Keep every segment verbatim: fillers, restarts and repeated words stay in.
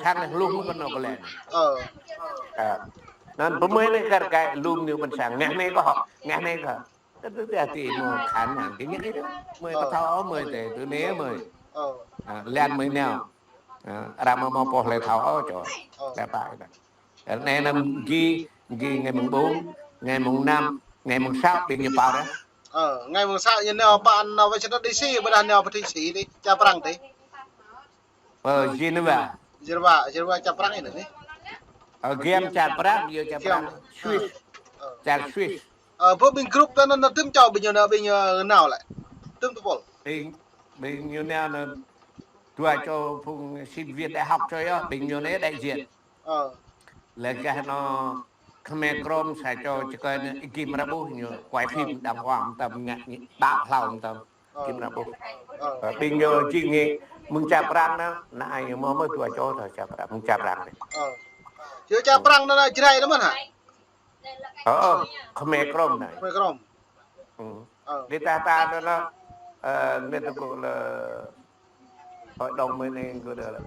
sang lĕ lŭm kơ anŏ kơ lĕ. Ơ. Ơ. Anŭn pơmơi anai kar kaĭ lŭm ñu ƀôn sang ngă anai kơ, ngă anai kơ. Tơ tơ tơ ti mơ̆ khăn năng ti ngă anai. Mơi pơthâo mơi tê tơ anai mơi. Ơ. Ơ, lĕ mơi nao. Ơ, arăng mơ̆ mơ̆ pô lĕ thâo ôh čô. Ơ. Lĕ pă. Anai anăm gi, gi ngày mùng bốn, ngày mùng năm, ngày mùng sáu ƀing ñu pao đah. Ơ, ngày mùng sáu ñu nao pơ anŭn wai čơnăt đi si, ƀôdah nao pơ Thụy Sĩ đi, čar Prăng đi. Ơ, Geneva. Geneva, Geneva čar Prăng anai. Ơ, giăm čar Prăng, yua čar Prăng. Swiss. Ơ. Čar Swiss. Ơ, ƀơi ƀing group tơ anŭn, anŭn tơm čô ƀing ñu nao, ƀing ñu nao lĕ. Tơm tơpul. Ƀing, ƀing ñu nao anŭn dua čô phung sinh viên đại học čô yơh, ƀing ñu anai đại diện. Ơ. Lĕ gah anŏ Khmer Krom sa čô čơkơi anai, Kim Ră Bôh ñu quay phim đàng hoàng tơm ngă đăo hlâo tơm. Ơ. Kim Ră Bôh. Ơ. Ơ, ƀing ñu jing ngă mơ̆ng čar Prăng anai, anai ñu mơ̆ mơ̆ dua čô tơ čar Prăng, mơ̆ng čar Prăng anai. Ơ. Yua čar Prăng anŭn anai Jrai anŭn mơ̆n hă? Ơ, ơ, Khmer Krom anai. Khmer Krom. Ơ. Đi ta ta anŭn anai, ơ, người ta gọi là hội đồng mơi anai gọi là,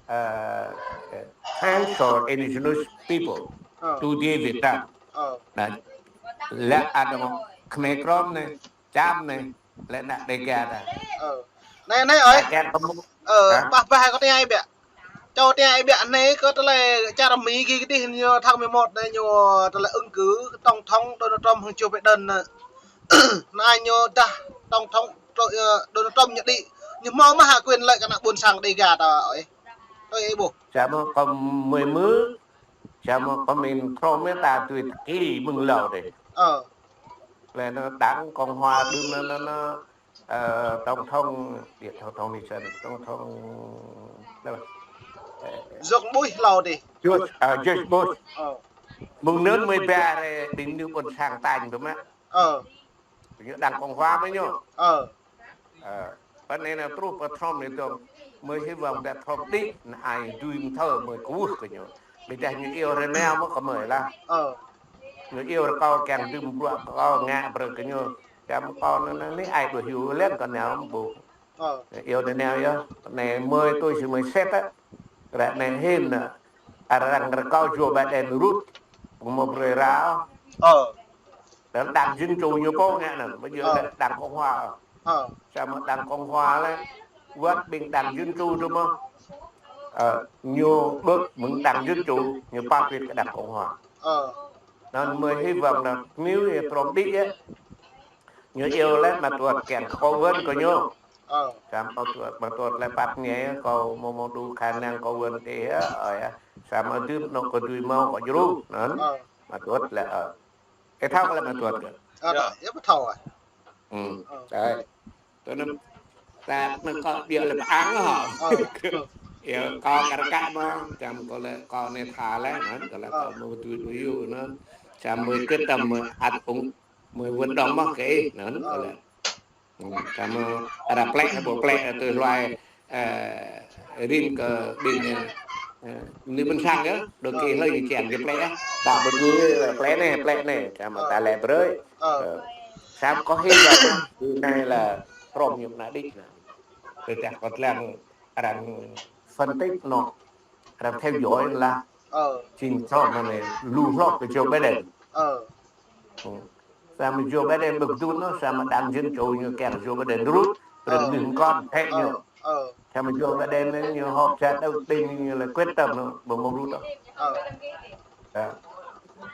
ơ, Council Indigenous People to Deal with That. Ơ. Anai, lĕ anŏ Khmer Krom anai, Čam anai, lĕ ană Đêga đah. Ơ. Anai, anai ơi. Ơ, ƀah ƀah kâo tơña ih biă. Čô tơña ih biă anai kơ tơlơi čar Mi gih kơdih ñu tháng mười một anai ñu tơlơi ứng cử tổng thống Donald Trump hăng Joe Biden anai. Anai ñu đah tổng thống, ơ, Donald Trump ñu đĭ. Ñu hmâo mơ̆ hă quyền lợi kơ ană ƀôn sang Đêga ta ơi. Ơi ih ƀuh. Samơ̆ kâo mơi mơ̆, samơ̆ kâo min Trump ta tui tơki mơ̆ng hlâo đih. Ơ. Lĕ anŏ đảng Cộng hòa đưm anŭn, anŭn, anŭn, ơ, tổng thống, Tổng thống Nixon, tổng thống, đâu, ơ, George Bush hlâo đih. George, ơ, George Bush. Ơ. Mơ̆ng anŭn mơi ba rai ƀing ñu ƀôn sang tañ tơ mă. Ơ. Ñu đảng Cộng hòa mơ̆ ñu. Ơ. Ơ. Pơ anai anŭn truh pơ Trump anai dơ̆ng, mơi hy vọng đah Trump đĭ, anai ai dưi mơ̆ thâo mơi kơkuh kơ ñu. Ƀiădah ñu iâu rai nao mơ̆ kơ mơi lah. Ơ. Ñu iâu rai kâo kiăng dưm bruă kơ kâo ngă brơi kơ ñu. Čăm kâo anŭn anai ai đuaĭ hyu lĕ kơ nao mơ̆ ƀu. Ơ. Iâu rai nao yơh. Anai mơi tui si mơi set ah. Ră anai hin anŭn. Arăng rơkâo Joe Biden rŭt. Mơ̆ brơi rao. Ơ. Đảng Dân Chủ ñu pô ngă anŭn, ƀu djơ̆ đảng Cộng hòa. Ơ. Samơ̆ đảng Cộng hòa lĕ, wơ̆t ƀing đảng Dân Chủ tơ mơ̆. Ơ, ñu ƀơ̆k mơ̆ng đảng Dân Chủ, ñu pap pit kơ đảng Cộng hòa. Ơ. Anŭn mơi hy vọng anŭn, ñu yơh Trump đĭ yơh. Ñu iâu lĕ mă tuăt kiăng kơ kâo wơ̆n kơ ñu. Ơ. Samơ̆ mă tuăt, mă tuăt lĕ pap ñe kâo mơ̆ mơ̆ đu khả năng kâo wơ̆n đĭ yơh, ơi yơh. Samơ̆ dưm anŏ kơ dưi mâo kơ djru, anŭn. Ơ. Mă tuăt lĕ, ơ. Ơ, thâo kơ lĕ mă tuăt kơ. Ơ, yơh. Yơh, pơthâo ah. Ơ. Đấy. Tui anŭn ta anŭn kâo ƀiă lĕ pơang hă. Ơ. Yơh, kâo kar kaĭ mơ̆, čăm kâo lĕ, kâo anai tha lĕ, anŭn, kâo lĕ kâo mơ̆ dưi đuaĭ hyu anŭn. Čăm mơi quyết tâm mơi ăt ung, mơi wơ̆n đŏng mơ̆ kơ ih, anŭn, kâo lĕ. Ơ. Samơ̆ arăng plĕ, ƀu plĕ, tui hluai, ơ, rin kơ ƀing, ơ, mơnuih ƀôn sang yơh, đôi khi hlơi ñu kiăng kơ plĕ yơh. Ta ƀu dưi plĕ anai, plĕ anai, samơ̆ ta lĕ brơi. Ơ. Ơ. Samơ̆ kâo hĭ lah, ƀơi anai lah Trump ñu pơană đĭ anai. Tơdah kâo lăng arăng phân tích anŏ, arăng theo dõi lah. Ơ. Jing Trump anai lu hloh kơ Joe Biden. Ơ. Ơ. Samơ̆ Joe Biden ƀu kơdŭn ôh, samơ̆ đảng Dân Chủ ñu kiăng Joe Biden rŭt, brơi mơnuih mơkŏn thĕ ñu. Ơ, ơ. Samơ̆ Joe Biden anai ñu họp ra đầu tiên ñu lĕ quyết tâm anŭn, ƀu mơ̆ rŭt ôh. Ơ. Yơh.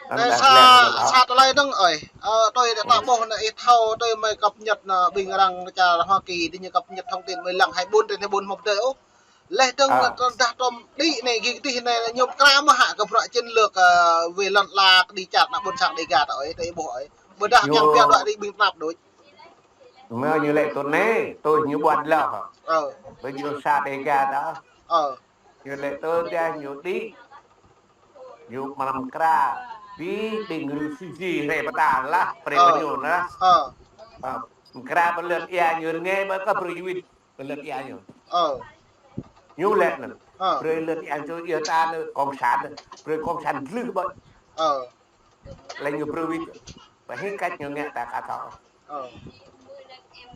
Anŭn anai đah sa, lĕ, sa tơlơi dơ̆ng ơi. Ơ, tui đah ta ƀuh anai ih thâo tui mơi cập nhật anai ƀing arăng čar Hoa Kỳ, tui ñu cập nhật thông tin mơi lăng hai bốn trên hai bốn hmâo tơlơi ôh. Lĕ dơ̆ng, ơ, tơdah Trump đĭ anai, gih kơdih anai, ñu pơkra mơ̆ hă kơ bruă chiến lược, ơ, wai lŏn ala kơđi čar ană ƀôn sang Đêga ta ơi, tơ ih ƀuh ơi. Ƀôdah ñu kiăng pioh đuaĭ rai ƀing tơnap đôč. Mơ̆ ñu lĕ tui anai, tui ñu ƀuăn lŏ. Ơ. Ƀơi ñu sa Đêga ta. Ơ. Ñu lĕ tui dah ñu đĭ. Ñu mă mơkra. Ƀing refugee rai pơtă lah, pre pơ ñu lah. Ơ. Ơ. Mơkra pơ lŏn ia ñu rơngai ƀơi kơ brơi wĭt. Pơ lŏn ia ñu. Ơ. Ñu lĕ anŭn. Ơ. Brơi lŏn ia ñu yơh ta anŭn cộng sản anŭn. Brơi cộng sản dlưh ƀơi. Ơ. Lĕ ñu brơi wĭt. Ƀơi hĭ cách ñu ngă ta ka thâo. Ơ.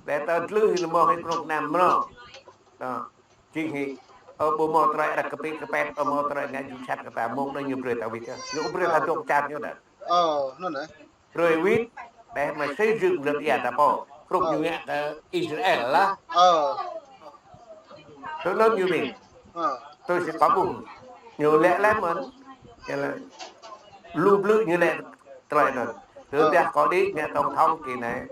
Lĕ ta dlưh hĭ anŭn mơ̆ hĭ kơnuk kơna mơ̆. Anŭn. Jing hĭ. Ơ, ƀu hmâo tơlơi ră kơpĭ kơpet, ơ, hmâo tơlơi ngă jŭ sat kơ ta, mơ̆ng anai ñu brơi ta wĭt, ñu brơi ta dŏ čar ñu đa. Ơ, anŭn nă. Brơi wĭt, đeh mă xây dựng lŏn ia ta pô, hrup ñu ngă kơ Israel lah. Ơ. Tui anŭn ñu min. Ơ. Tui si kâo ƀuh. Ñu lĕ lĕ mơ̆n. Ñu lĕ lu blư̆ ñu lĕ tơlơi anŭn. Tui dah kâo đĭ ngă tổng thống kơ anai.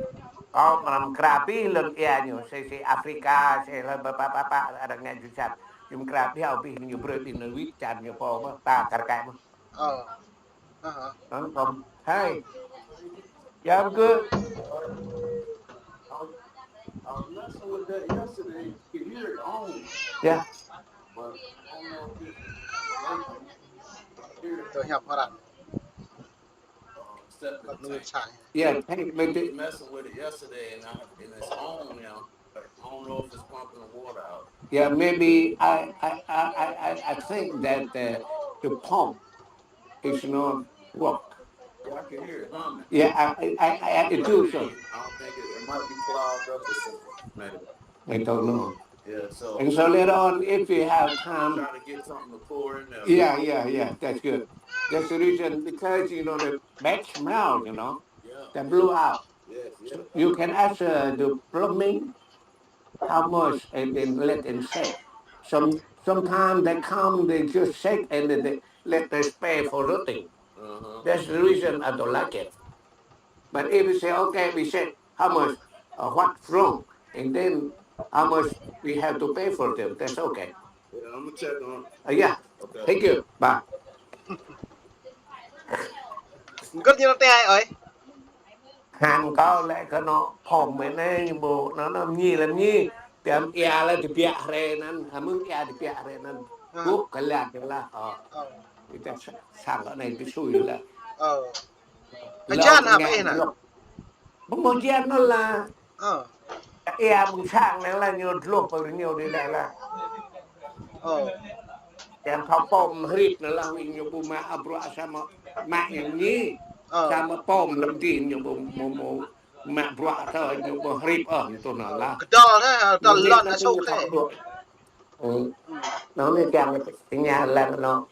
Kâo mơ̆ng krăp abih lŏn ia ñu, si, si Afrika, si lŏn pă, pă, pă, pă, arăng ngă jŭ sat. Ñu krăp abih, abih ñu brơi abih anŭn wĭt čar ñu pô mơ̆n, ta kar kaĭ mơ̆n. Ơ. Ơ hă. Anŭn kâo. Hey. Yam kơ. Yeah. Tui hiăp hơran. Septic tank. Yeah, tank, maybe. Messing with it yesterday, and I, and it's on now. I don't know if it's pumping the water out. Yeah, maybe I, I, I, I, I, I think that the, the pump is not work. Yeah, I can hear it humming. Yeah, I, I, I, I, I do so. I don't think it, it might be clogged up or something. Maybe. I don't know. Yeah, so. And so later on, if we have time. Try to get something to pour in there. Yeah, yeah, yeah, that's good. That's the reason, because, you know, the bad smell, you know, yeah, they blow out. Yes, yes. So you can ask, uh, the plumbing how much and then let them say. Some, sometimes they come, they just check and then they let us pay for nothing. Uh-huh. That's the reason I don't like it. But if we say, "Okay," we said, "How much? Uh, what's wrong?" And then how much we have to pay for them, that's okay. Yeah, I'm gonna check on. Uh, yeah. Okay. Thank you. Bye. Gơ̆t ñu tơai ơi. Hăng kâo lĕ kơ anŏ phom mơ̆n anai, ƀu, anŭn, anŭn mơñi lĕ mơñi. Tiăm ia lĕ tơbiă hrơi anŭn, hăng mơ̆ng ia tơbiă hrơi anŭn. Ơ. Ƀu kơ lăk kơ lăk, ơ. Ơ. Ih ta sa-, sang kơ anai tui sui lĕ. Ơ. Hơjan hă pơ ih nă? Ƀu hmâo hơjan anŭn lah. Ơ. Ia ƀu sang anai lah ñu dlôh pơ ñu đĭ lĕ lah. Ơ. Yang thâo pom hrip anai lah wĭ ñu ƀu mă bruă samơ̆ mă ñu ñi. Ơ. Samơ̆ pom lăm đĭ ñu ƀu mă, mă, mă bruă tơ ñu ƀu hrip ôh, ñu tui anŭn lah. Kơdơl hă, kơdơl lŏn asŭk hă. Ơ. Anŭn anai kiăng tơña lăng anŭn.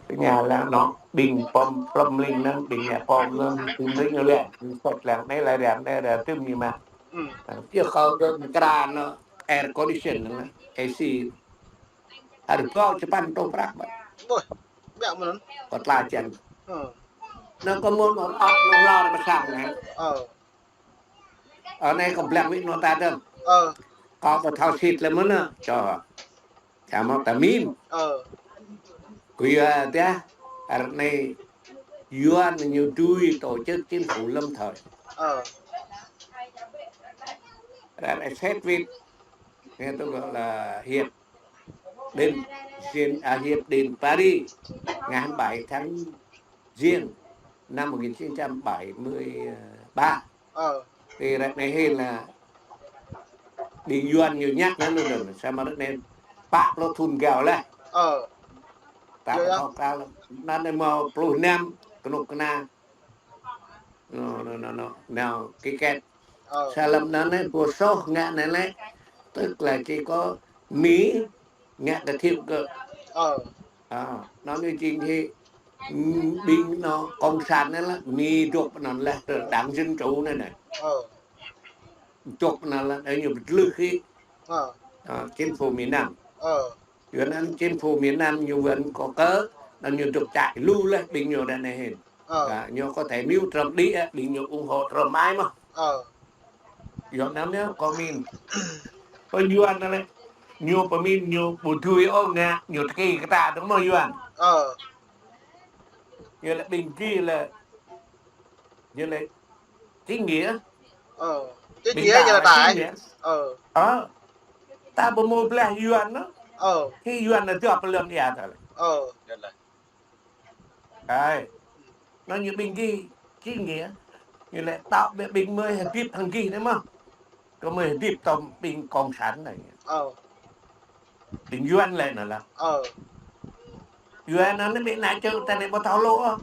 Tơña lăng anŭn. Ƀing pom, plŏm ling anŭn, ƀing ia pom anŭn, ƀing ling ñu lĕ. Ƀing sŏt lăng anai lĕ, răm anai lĕ, tơm ñu mă. Ơ. Yua kơ kơ kra anŭn, air condition anŭn, A C. Harga čơpăn rơtuh prăk, ƀă. Ƀuh, biă mơ̆n. Kơ tla čen. Ơ. Anŭn kơ mơ̆n ot, ot, anŭn hlâo anai pơsang anai. Ơ. Ơ, anai kâo blang wĭt anŏ ta dơ̆ng. Ơ. Kâo ƀu thâo sĭt lĕ mơ̆n anŭn, čô. Ča mơ̆ ta min. Ơ. Kơ yua dah, ră anai Yuan ñu dưi tổ chức chính phủ lâm thời. Ơ. Ră anai sĭt wĭt, nghe tôi gọi là hiệp định, Gen-, à, hiệp định Paris, ngày hai mươi bảy tháng Giêng năm một nghìn chín trăm bảy mươi ba. Ơ. Tơ ră anai hĭ lah ƀing Yuan ñu ñăk anŭn đơ̆ng, samơ̆ ră anai pă pluh thŭn gao laih. Ơ. Ta ƀu thâo kral, anŭn anai hmâo pluh năm kơnuk kơna. Anŭn, anŭn, anŭn, anŭn, anŭn, ký kết. Ơ. Sa lăm anŭn anai, ƀu soh ngă anai lĕ. Tức là chỉ có Mỹ ngă kơ thiu kơ. Ơ. Ơ, anŭn anai jing hĭ, ƀing anŭn cộng sản anai lah, Mi dŏ pơ anŭn lah, tơ Đảng Dân Chủ anai anai. Ơ. Dŏ pơ anŭn lah, anai ñu pơtlưh hĭ. Ơ. Ơ, chính phủ miền Nam. Ơ. Yua anŭn chính phủ miền Nam ñu wơ̆n kơ kơ, anŭn ñu dŏ čăk lu lah, ƀing ñu anai anai hĭ. Ơ. Ơ, ñu có thể nếu Trump đi á, ƀing ñu ủng hộ Trump mãi mơ̆n. Ơ. Yua anŭn anai kâo min. Pơ Yuan anai lĕ, ñu pơmin ñu ƀu dưi ôh ngă, ñu tơkĭ kơ ta dơ̆ng mơ̆ Yuan. Ơ. Yua lĕ ƀing gih lĕ, yua lĕ chính nghĩa. Ơ. Chính nghĩa ñu lĕ ta. Chính nghĩa. Ơ. Ơ. Ta ƀu hmâo blah Yuan anŭn. Ơ. Hĭ Yuan anŭn dŏ pơ lŏn ia ta lĕ. Ơ. Ai. Anŭn ñu ƀing gih, chính nghĩa. Ñu lĕ tơl ƀing gơmơi hơdip hăng gih anai mơ̆n. Gơmơi hơdip tơm ƀing cộng sản anai. Ơ. Ƀing Yuan lĕ anŭn lah. Ơ. Yuan anŭn anai ƀing ană čư̆ ta anai ƀu thâo lu ôh.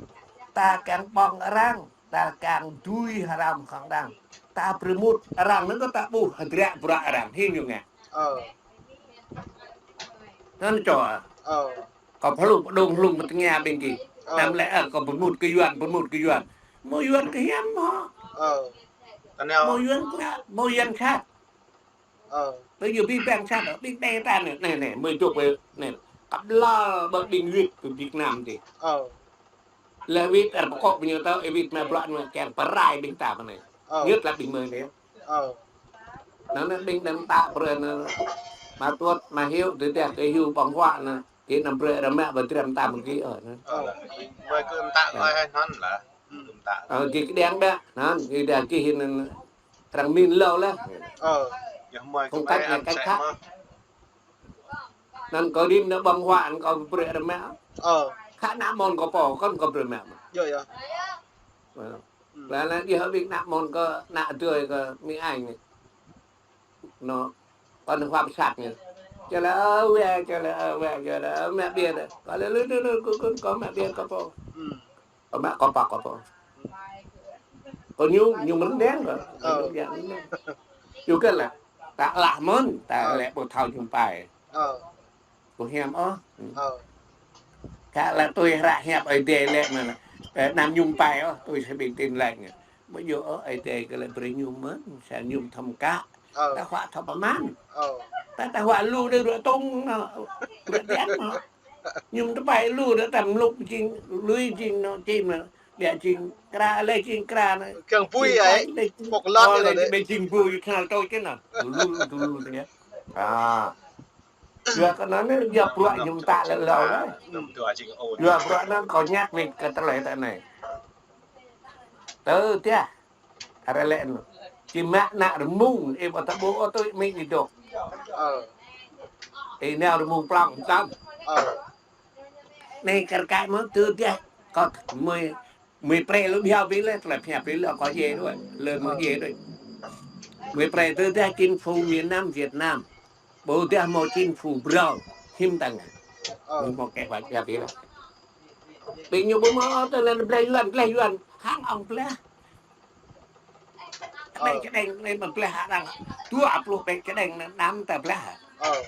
Ta kiăng ƀơ̆ng arăng, ta kiăng dưi hrăm hăng arăng. Ta brơi mŭt arăng anŭn kơ ta ƀuh hơdră bruă arăng hĭ ñu ngă. Ơ. Anŭn čô. Ơ. Kâo pơhlŭng pơdŏng hlŭng pơtơngia ƀing gih. Ơ. Anăm lĕ, ơ, kâo pơmŭt kơ Yuan, pơmŭt kơ Yuan. Mơ̆ Yuan kơ hiam hŏ. Ơ. Mơ̆ Yuan kơ, mơ̆ Yuan sat. Ơ. Tơ yua ƀing ƀing sat, ƀing đe ta anai, anai, anai, mơ̆ dŏ ƀơi, anai, kăp lăl ƀơi ƀing wĭt pơ Việt Nam tih. Ơ. Lĕ wĭt, ơ, pơkŏ ƀing ñu tơ, ơ, wĭt mă bruă ñu kiăng pơrai ƀing ta pơ anai. Ơ. Nhất là ƀing mơ̆ng anai. Ơ. Anŭn anai ƀing anŭn ta brơi anŭn. Mă tuăt, mă hyu, tơ tơdah kơ hyu ƀơ̆ng huă anŭn. Gih anăm brơi rơmă ƀơi dram ta mơ̆ng gih, ơ, anŭn. Ơ. Mơi kơ mơta kơ ai anŭn lah. Ơ, gih kơđiăng ƀă, anŭn, gih dah gih anŭn arăng min hlâo lah. Ơ. Phong cách này cách khác. Anŭn kâo rĭm anŭn ƀơ̆ng huă anŭn kâo brơi rơmă. Ơ. Khă ană mơ̆n kâo pô, kŏn kâo brơi mă. Yơh, yơh. Ơ. Ơ. Lah, lah, djơ̆ ƀing ană mơ̆n kâo, ană adơi kâo, mi anh. Anŭn, kâo anŭn huă pơsat ñu. Čơ lĕ, ơ, wĕ, čơ lĕ, ơ, wĕ, čơ lĕ, ơ, mă ƀiă đơi. Kâo lĕ, lĕ, lĕ, lĕ, kâo, kâo, kâo mă ƀiă kâo pô. Ơ. Kâo mă kâo pô, kâo pô. Kâo mơñum, mơñum rơndeng kâo. Ơ. Mơñum yang rơndeng. Yua kơ lah, ta lah mơ̆n, ta lĕ ƀu thâo mơñum pai. Ơ. Ƀu hiam ôh. Ơ. Kâo lĕ tui hră hiăp Ơi Adai lĕ mơ̆n. Ơ, anăm mơñum pai ôh, tui sa ƀing tin lĕ. Ƀu djơ̆ ôh, Ơi Adai kơ lĕ brơi mơñum mơ̆n, sa mơñum thâo mơkă. Ơ. Ta huă thâo pơmăn. Ơ. Ta, ta huă lu đơi rơtông, rơteng mơ̆n. Mơñum tơpai lu đơi tam lŭk jing, lui jing anŭn čim anŭn. Ƀiă jing kra, lĕ jing kra anŭn. Kiăng bui ai, pok lat anŭn lĕ. Ƀiă jing bui, yua kơ anŭn tui čin anŭn. Dulu, dulu, dulu, tơ yơh. Ơ. Yua kơ anŭn anai, yua bruă mơñum ta lĕ hlâo lĕ. Yua bruă anŭn kâo ñăk wĭt kơ tơlơi ta anai. Tơ tơdah. Arăng lĕ anŭn. Či mă ană rơmung, ih ƀu ta ƀuh ôh tui mĭ ih dŏ. Ơ. Ih nao rơmung plŏng tăm. Ơ. Anai kar kaĭ mơ̆n tơ tơdah. Kâo mơi, mơi pre lu biao ƀing lĕ, tơlơi phiap ƀing lĕ, kâo djai đuaĭ, lĕ mơi djai đuaĭ. Mơi pre tơ tơdah chính phủ miền Nam Việt Nam. Ƀu tơdah hmâo chính phủ brơi, hiư̆m ta ngă. Ơ. Mơi hmâo kế hoạch phiap ƀing lĕ. Ƀing ñu ƀu hmâo tơ lĕ blah Yuan, blah Yuan, hăng ŏng blah. Ơ. Ƀĕ čơđeng anai mă blah arăng. Dua pluh ƀĕ čơđeng anŭn ta blah. Ơ.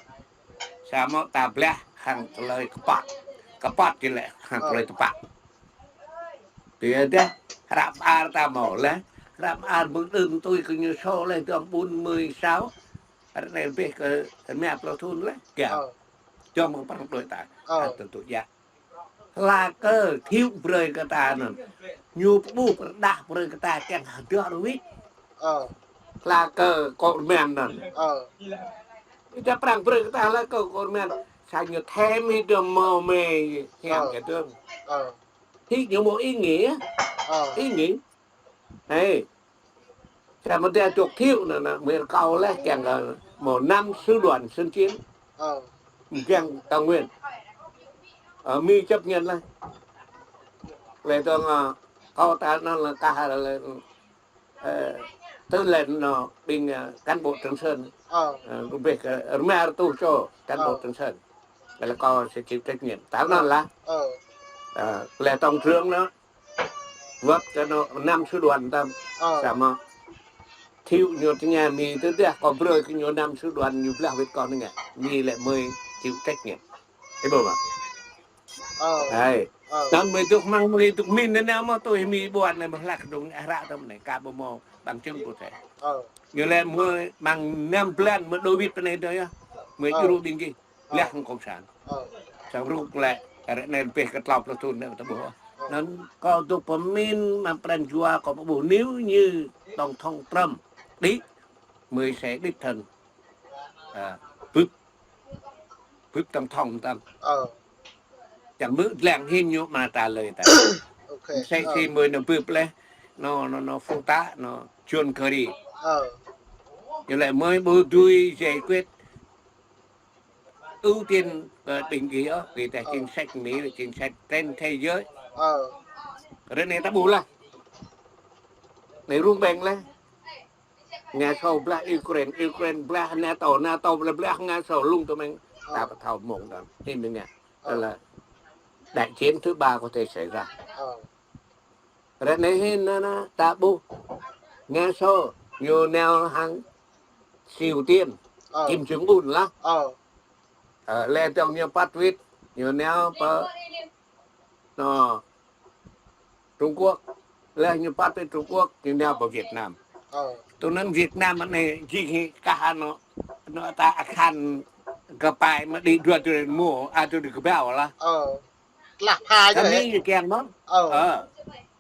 Samơ̆ ta blah hăng tơlơi kơpăt. Kơpăt či lĕ hăng tơlơi tơpă. Tui dah hră ar ta hmâo lĕ. Hră ar ƀơ̆ng đưm tui kơ ñu sô lĕ dŏm ƀun mơi sao. Ră anai lĕ kơ rơma pluh thŭn lĕ. Gah. Ơ. Čŏng mơ̆ng prăng đuaĭ ta. Ơ. Hăng tơtŭ yă. Hla kơ Thiệu brơi kơ ta anŭn. Ñu pơƀuh pơrơđah brơi kơ ta kiăng hơdơr wĭt. Ơ. Hla kơ kŏ rơman anŭn. Ơ. Ih ta prăng brơi kơ ta hla kơ kŏ rơman. Sa ñu thêm hĭ dơ̆ng mơ̆ mơi hiam kơ dơ̆ng. Ơ. Hĭ ñu mơ̆ ih ngĭ. Ơ. Ih ngĭ. Ê. Samơ̆ tơdah dŏ Thiệu anŭn, anŭn, mơi rơkâo lĕ kiăng kơ hmâo năm sư đoàn sân chiến. Ơ. Kiăng Tây Nguyên. Ơ, Mi chấp nhận lĕ. Lĕ tơ̆ng, ơ, kâo ta anŭn lĕ kah lĕ, ơ, tư lệnh anŭn ƀing, ơ, cán bộ Trường Sơn. Ơ. Ơ, kơ ƀĕ kơ rơma rơtuh čô cán bộ Trường Sơn. Lĕ kâo sẽ chịu trách nhiệm. Ta anŭn lah. Ơ. Ơ, lĕ tổng trưởng anŭn. Wơ̆t kơ anŭn năm sư đoàn tăm. Ơ. Samơ̆ Thiệu ñu tơña Mi tơdah kâo brơi kơ ñu năm sư đoàn ñu blah wĭt kâo anŭn ngă. Mi lĕ mơi chịu trách nhiệm. Ih ƀuh mơ̆? Ơ. Hai. Ơ. Anŭn mơi dŏ mơ̆ng mơi dŏ min anŭn mơ̆ tui Mi ƀuăn anai mơ̆ hlak dŏng hră tăm anai ka ƀu hmâo bằng chứng cụ thể. Ơ. Ñu lĕ mơi mơ̆ng năm blan mơi đô wĭt pơ anai dŏ yơh. Mơi djru ƀing gih. Blah hăng cộng sản. Ơ. Sang ruk lĕ, ră anai lĕ ƀĕ kơ klâo pluh thŭn anai ta ƀuh. Ơ. Anŭn kâo dŏ pơmĭn mă pran jua kâo ƀuh nếu như tổng thống Trump đi, mơi sẽ đích thân, à, bưp, bưp tổng thống tăm. Ơ. Čang mơ̆ lăng hĭn ñu mă ta lơi ta. Ok. Sĕ ơ. Si mơi anŭn bưp lĕ, anŭn, anŭn, anŭn, Phú Tá, anŭn, John Kerry. Ơ. Ñu lĕ mơi ƀu dưi giải quyết ưu tiên, ơ, ƀing gih ôh, vì ta chính sách Mỹ là chính sách trên thế giới. Ơ. Ră anai ta ƀuh lah. Anai rŭng ƀĕng lah. Nga Xô blah Ukraine, Ukraine blah NATO, NATO blah, blah Nga Xô lung tơ meng. Ơ. Ta ƀu thâo mơ̆ng đăm. Hĭ mơ̆ng ngă. Ơ. Tức là đại chiến thứ ba có thể xảy ra. Ơ. Ră anai hĭ anŭn, anŭn, ta ƀuh. Nga Xô, ñu nao hăng Triều Tiên, ơ. Kim Jong Un lah. Ơ. Ơ, lĕ tơ̆ng ñu păt wĭt, ñu nao pơ, nô, Trung Quốc. Lĕ ñu păt wĭt Trung Quốc, ñu nao pơ Việt Nam. Ơ. Tui anŭn Việt Nam anai, jing hĭ kah anŭ, anŭ ta akhan kơ pai mă đĭ dua tui mô, a tui kơbao lah. Ơ. Tơlah pha ñu hĕ. Kami ñu kiăng mơ̆n. Ơ. Ơ.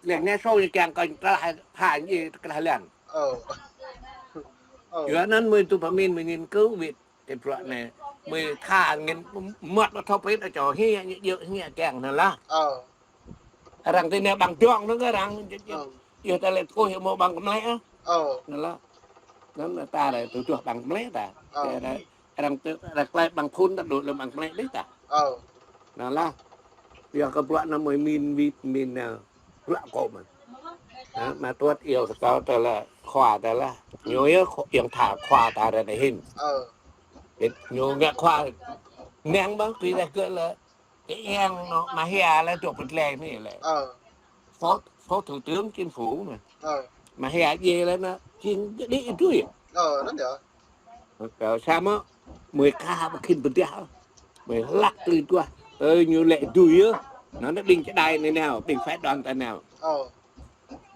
Lĕ Nga Sô ñu kiăng kơ tơlah pha ñu tơlah lăng. Ơ. Ơ. Yua anŭn mơi tui pơmin mơi nghiên cứu wĭt. Tơpă anai, mơi tha ngăn mơ̆t mă thâo pit čô hĭ, ñu djơ̆ hĭ kiăng anŭn lah. Ơ. Arăng tui anai ƀăng dŏng anŭn kơ arăng, ơ, yua ta lĕ tơkuh hĭ mơ̆ ƀăng kơmlĕ ah. Ơ. Anŭn lah. Anŭn ta lĕ tui tuh ƀăng kơmlĕ ta. Ơ. Arăng tui, arăng klĕ ƀăng phun ta dŏ lăm ƀăng kơmlĕ đih ta. Ơ. Anŭn lah. Yua kơ bruă anŭn mơi min wĭt min, ơ, bruă kơ mơ̆n. Hă, mă tuăt iâu kơ kâo tơlơi khua tơlơi. Ñu yơh kho-, iâu tha khua ta ră anai hĭn. Ơ. Ñu ngă khua năng ƀơ̆ng tui dah kơ lĕ. Kơ iâu nô mă hia lĕ dŏ pơtlĕ anai lĕ. Ơ. Phó, Phó Thủ tướng Chính phủ anai. Ơ. Mă hia djai lĕ anŭn jing đĭ tui. Ơ, anŭn yơh. Kâo samơ̆, mơi kah ƀu khĭn pơdah. Mơi hlăk tui tuah. Ơ, ñu lĕ dưi yơh. Anŭn anŭn ƀing čơđai anai nao, ƀing phái đoàn ta nao. Ơ.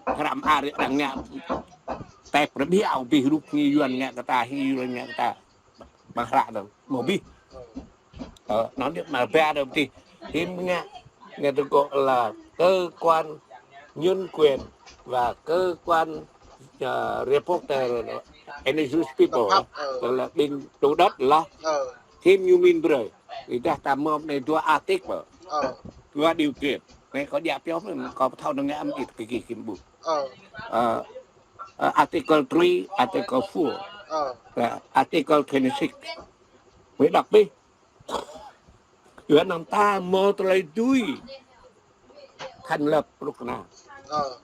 Hrăm arăng ngă. Tep rơbiao abih rup hĭ Yuan ngă kơ ta, hĭ Yuan ngă kơ ta. Ƀăng hră anŭn. Mơ̆ abih. Ơ. Ơ, anŭn ñu mă ba đơ̆m tih. Hiư̆m ngă, ngă tơgŭ là cơ quan nhân quyền và cơ quan, ờ, reporter, any newspaper, ơ, là ƀing chủ đất lah. Ơ. Hiư̆m ñu min brơi. Ih dah ta mơ̆ anai dua artikel. Ơ. Dua điều kiện. Anai kâo djă pioh mơ̆n, kâo ƀu thâo năng ngă mơ̆n ih kơ gih hiư̆m ƀuh. Ơ. Ờ, ờ, article three, article four. Ơ. Là article twenty-six. Mơi đŏk abih. Yua anŭn ta mơ̆ tơlơi dưi thành lập Ruk Kơna. Ơ.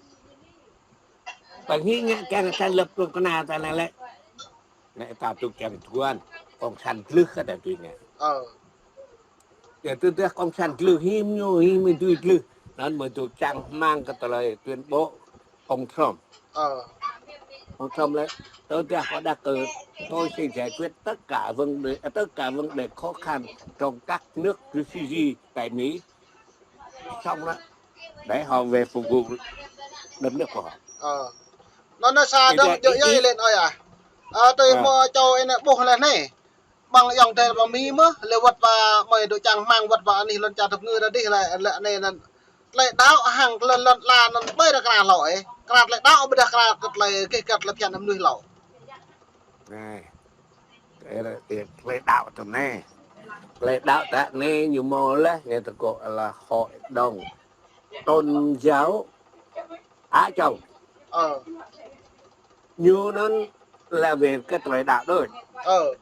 Pơhing ngă kiăng thành lập Ruk Kơna ta anai lĕ. Anai ta tŭ kiăng tuan, cộng sản glưh kơ ta tui ngă. Ơ. Yua tơdah cộng sản glưh hiư̆m ñu, hiư̆m mơi dưi glưh. Anŭn mơi tŭ čang rơmang kơ tơlơi tuyên bố ông Trump. Ơ. Ông Trump lĕ, tơdah có đắc cử, tôi sẽ giải quyết tất cả vấn đề, tất cả vấn đề khó khăn trong các nước refugee tại Mỹ. Xong đó, để họ về phục vụ đất nước của họ. Ơ. Anŭn anŭn sa dơ̆ng, djơ̆ yơh lĕ ơi ah. Ơ, tui mơ̆ čô anai ƀuh lĕ anai. Ƀăng ayŏng adơi ƀăng Mi mơ̆, lĕ wơ̆t ƀă mơi dŏ čang rơmang wơ̆t ƀă anih lŏn čar tơpơngư đa đih lĕ, lĕ anai anŭn. Tơlơi đaŏ hăng tơlơi lŏn, lŏn ala anŭn ƀơi ră kơna hlâo ih. Kơna tơlơi đaŏ ƀôdah kơna kơ tơlơi kih kăt tơlơi phiăn mơnuih hlâo. Anai. Tơlơi, tơlơi đaŏ tui anai. Tơlơi đaŏ ta anai ñu mơ̆ lĕ, ñu tơgŭ là hội đồng tôn giáo Á Châu. Ơ. Ñu anŭn là về cái tơlơi đaŏ đôč. Ơ.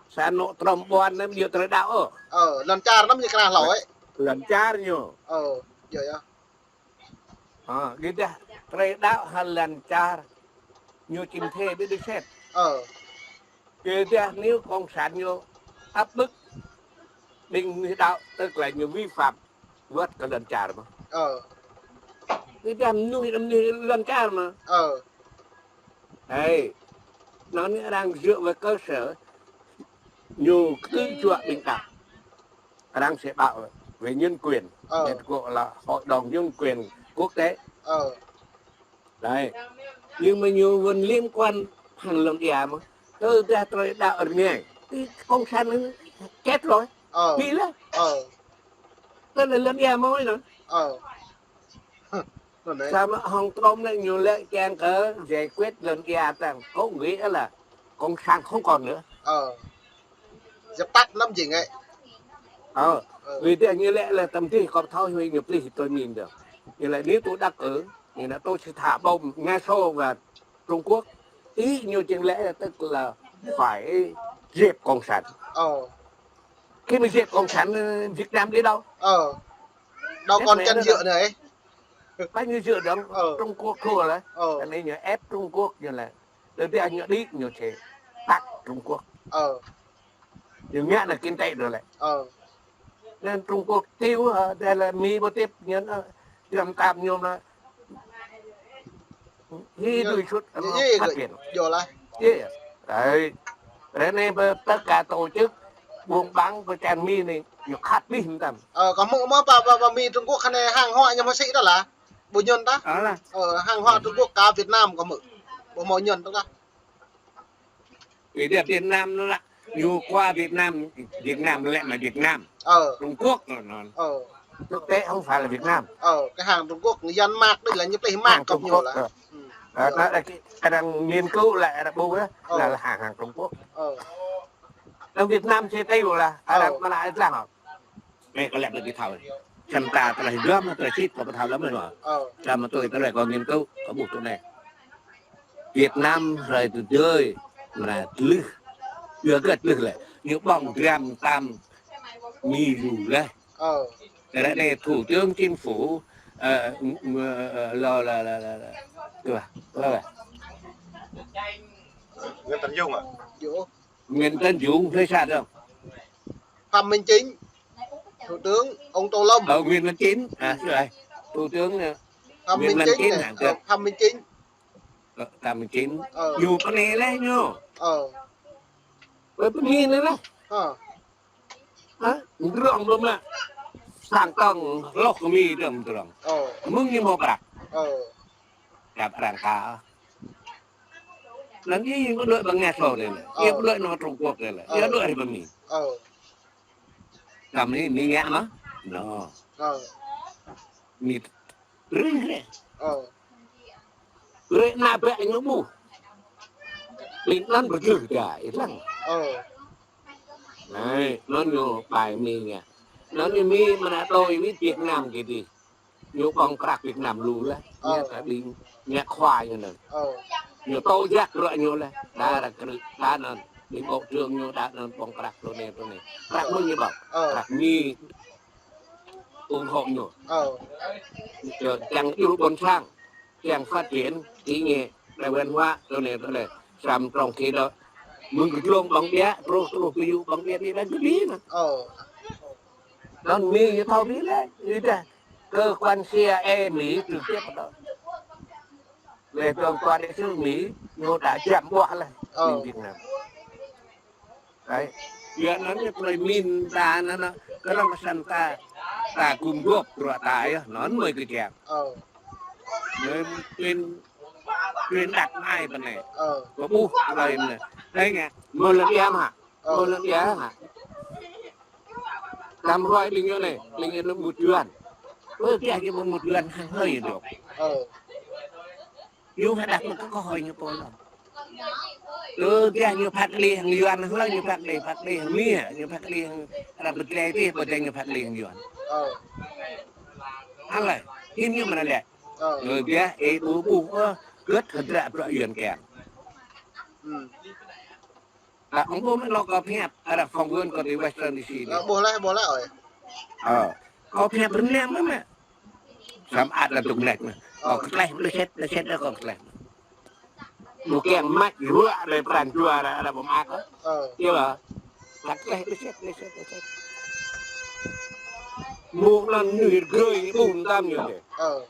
Sa anŏ Trump ƀuăn anŭn ñu tơlơi đaŏ ôh. Ơ, lŏn čar anŭn ñu kơna hlâo ih. Lŏn čar ñu. Ơ, yơh yơh. Ơ, gih dah tơlơi đaŏ hăng lŏn čar ñu čim thê ƀu dưi sĕt. Ơ. Gih dah nếu cộng sản ñu áp bức ƀing mơnuih đaŏ, tức là ñu vi phạm wơ̆t kơ lŏn čar mơ̆n. Ơ. Gih dah mơnuih, mơnuih lŏn čar mơ̆n. Ơ. Ê, anŭn arăng dựa vào cơ sở ñu kơ čuă ƀing đaŏ. Arăng sẽ bảo về nhân quyền. Ơ. Để gọi là Hội đồng Nhân quyền Quốc tế. Ơ. Đấy. Nhưng mà ñu vẫn liên quan hăng lŏn ia mơ̆n. Tơdah tơlơi đaŏ rơngai. Thì cộng sản nó chết rồi. Ơ. Vì là. Ơ. Tức là lŏn ia mơ̆n anŭn. Ơ. Anŭn anai. Samơ̆ hăng Trump anai ñu lĕ kiăng kơ giải quyết lŏn ia tăng. Có nghĩa là cộng sản không còn nữa. Ơ. Dập tắt lắm gì nghe. Ơ. Ơ. Vì thế ñu lĕ là tơm tih kâo thâo huĭ ñu plih tui min dơ̆ng. Ñu lĕ nếu tôi đắc cử, ñu lĕ tôi sẽ thả bom Nga Sô và Trung Quốc. Ý ñu chính lẽ là tức là phải dẹp cộng sản. Ơ. Khi mà dẹp cộng sản, Việt Nam đi đâu? Ơ. Đâu còn chân dựa nữa ấy. Bác như dựa đó, Trung Quốc thua rồi. Ơ. Cho nên ñu ép Trung Quốc ñu là, đầu tiên ñu đi, ñu sẽ bắt Trung Quốc. Ơ. Ñu ngăn là kinh tế rồi lĕ. Ơ. Nên Trung Quốc tiêu, ơ, đây là Mỹ bố tiếp nhận, ơ, Trump tam nhôm là Hĭ dưi sut, ơ, phát triển. Yơh lah. Yơh. Đấy. Đấy, anai bơ-, tất cả tổ chức Ƀơ̆ng ƀăng pơ čan Mi anai, ñu khăt ƀĭ mơtam. Ơ, kâo hmư̆ mơ̆ pơ, pơ, pơ Mi Trung Quốc khă anai hàng hóa ñu mơsĭ dah lah. Ƀu ñŭn dah. Ơ lah. Ơ, hàng hóa Trung Quốc kơ Việt Nam kâo hmư̆. Ƀu hmâo ñŭn dah lah. Vì đẹp Việt Nam nó là, ñu kơ Việt Nam, Việt Nam lĕ mă Việt Nam. Ơ. Trung Quốc rồi nó. Ơ. Thực tế không phải là Việt Nam. Ơ, cái hàng Trung Quốc, Yanmar đây là ñu plih mă kơ ñu lah. Ơ. Ơ, nó là cái, cái đang nghiên cứu lại là bu á, là, là hàng, hàng Trung Quốc. Ơ. Đang Việt Nam sẽ tiêu là, à, đang mà lại ra hả? Mẹ có lẽ là cái thảo. Xem ta, ta là hidup mà ta shit, có thảo lắm rồi. Ơ. Sao mà tôi, ta lại có nghiên cứu, có buộc tui anai. Việt Nam hrơi tơdơi, mra tlưh. Yua hơget tlưh lĕ. Ñu ƀơ̆ng gram tam Mi lu leh. Ơ. Ră anai Thủ tướng Chính phủ, ơ, m-, m-, ơ, lo, lo, lo, lo, lo. Tuh, lo, lo. Nguyễn Tấn Dũng à? Dũng. Nguyễn Tấn Dũng, thấy sao không? Phạm Minh Chính. Thủ tướng, ông Tô Lâm. Ờ, Nguyễn Văn Chính. À, rồi. Thủ tướng, ờ, Phạm Minh Chính này. Ờ, Phạm Minh Chính. Ơ, Phạm Minh Chính. Ơ. Ñu pơ anai leh ñu. Ơ. Pơ, pơ Mi anai leh. Ơ. Hă? Mdrŏng ƀơ̆ng mă. Sang tong hloh kơ Mi dơ̆ng mdrŏng. Ơ. Mơ̆ng ñu hmâo prăk. Ơ. Dăp arăng ka. Anŭn ñu pơđuaĭ ƀơi Nga Sô anai lĕ. Ơ. Ñu pơđuaĭ nao Trung Quốc anai lĕ. Ơ. Ñu đuaĭ rai pơ Mi. Ơ. Kăm anai Mi ngă mơ̆? Nô. Ơ. Mi rih reh. Ơ. Reh ană bă ñu ƀuh. Ƀing anŭn pơjeh dai lăng. Ơ. Anai, anŭn ñu ƀai Mi ngă. Anŭn ñu Mi mơnă tui wĭt Việt Nam kơ dih. Ñu ƀơ̆ng prăk Việt Nam lu leh. Ơ. Ñu ta ƀing, ñu khua ñu anŭn. Ơ. Ñu tơjăk ră ñu leh. Đa ră krư̆, đa anŭn. Ƀing bộ trưởng ñu đa anŭn ƀơ̆ng prăk tui anai, tui anai. Prăk mơ̆ng ñu ƀơ̆ng. Ơ. Prăk Mi ủng hộ ñu. Ơ. Čang djru ƀôn sang, čang phát triển, kỹ nghệ, đa văn hóa, tui anai, tui anai. Samơ̆ trong khi đó, mơ̆ng kơ glông ƀơ̆ng biă, truh, truh kơ yŭ ƀơ̆ng biă, biă, biă, biă, biă. Ơ. Anŭn Mi ñu thâo biă leh, ñu dah. Cơ quan C I A Mi trực tiếp đó. Leh dơ̆ng quan đại sứ Mi, ñu đa jăm ƀuah leh, ơ, ƀing Việt Nam. Đấy. Yua anŭn ñu plơi min ta anŭn, anŭn, kơ anŭn kơsăm ta, ta gum gôp bruă ta yơh, anŭn mơi kơjăp. Ơ. Mơi truyền, truyền đạt mai pơ anai. Ơ. Kơ ƀuh plơi anai. Đấy nghe, mơi lăp yam hă? Ơ. Mơi lăp yam hă? Năm hrơi ƀing ñu anai, ƀing ñu anŭn mŭt Yuan. Ơ, kiăng kơ mŭt Yuan hăng hơi dŏ. Ơ. Ñu hơđăp mă kơ kơ hơi ñu pô lŏ. Ơ, kiăng ñu phat kơđi hăng Yuan hăng lơi ñu phat kơđi, phat kơđi hăng Mi, ñu phat kơđi hăng ră bơtlai tih, ƀơi ñu phat kơđi hăng Yuan. Ơ. Hăng lơi, hin ñu mơnă lĕ. Ơ. Ơ, kiăng, ơ, ƀu ƀuh, ơ, hơget hơdră bruă Yuan kiăng. Ơ. Ơ, ƀu mơ̆ lŏ kâo pơhiăp, arăng phỏng vấn kâo ti Washington D C anai. Ơ, ƀuh leh, ƀuh leh ơi. Ơ, kâo pơhiăp rơnăm mơ̆ mă. Samơ̆ ăt lăm tŭk lĕ mơ̆. Kâo kơtleh, lĕ set, lĕ set kâo kơtleh. Mơ̆ kiăng mă ruă lĕ pran jua arăng, arăng ƀu mă kâo. Ơ. Yơh lah. Kơtleh, lĕ set, lĕ set, lĕ set. Mơ̆ anŭn ñu rơgơi ƀun tam ñu dêh. Ơ.